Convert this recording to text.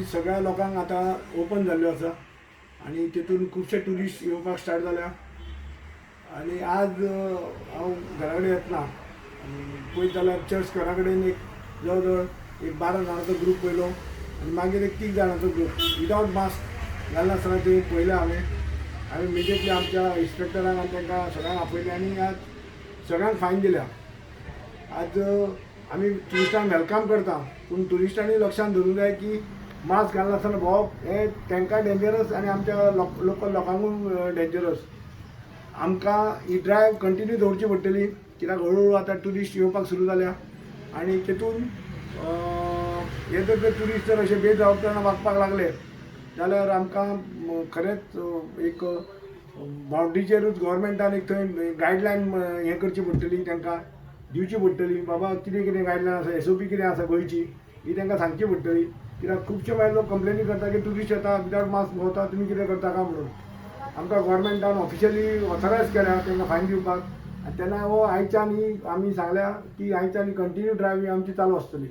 सगळ्या लोकांक आतां ओपन जाल्ल्यो आसा आनी तितून खुबशे ट्युरिस्ट येवपाक स्टार्ट जाल्या. आनी आज हांव घरा कडेन येतना आनी पळयत जाल्यार चर्च स्क्वेरा कडेन एक जवळ जवळ एक 12 जाणांचो ग्रूप पळयलो आनी मागीर एक तीग जाणांचो ग्रूप विदावट मास्क घालनासतना ते पळयलें हांवें. हांवें इमिजिएटली आमच्या इन्स्पेक्टरांक आनी तांकां सगळ्यांक आपयलें आनी आज सगळ्यांक फायन दिल्या. आज आमी ट्युरिस्टांक welcome करता, पूण ट्युरिस्टांनी लक्षांत धरूंक जाय की मास्क घालनासतना भोंवप हें तांकां डेंजरस आनी आमच्या लोकल लोकांकूय डेंजरस. आमकां ही ड्रायव कंटिन्यू दवरची पडटली, कित्याक हळू हळू आतां ट्युरिस्ट येवपाक सुरू जाल्या आनी तेतून हे जर ते ट्युरिस्ट जर अशे बेजबाबदारान वागपाक लागले जाल्यार आमकां खरेंच एक बावंड्रीचेरूच गोवोरमेंटान एक थंय गायडलायन हें करची पडटली, तांकां दिवची पडटली, बाबा कितें कितें गायडलायन आसा, एसओपी कितें आसा गोंयची, ही तांकां सांगची पडटली. कित्याक खुबशे मागीर लोक कंप्लेनी करता की ट्युरिस्ट येता, विदावट मास्क भोंवता, तुमी कितें करता काय म्हणून. आमकां गोवोरमेंटान ऑफिशियली ऑथरायज केल्या तांकां फायन दिवपाक आनी तेन्ना हो आयच्यान ही आमी सांगल्या की आयच्यान कंटिन्यू ड्रायव्ह आमची चालू आसतली.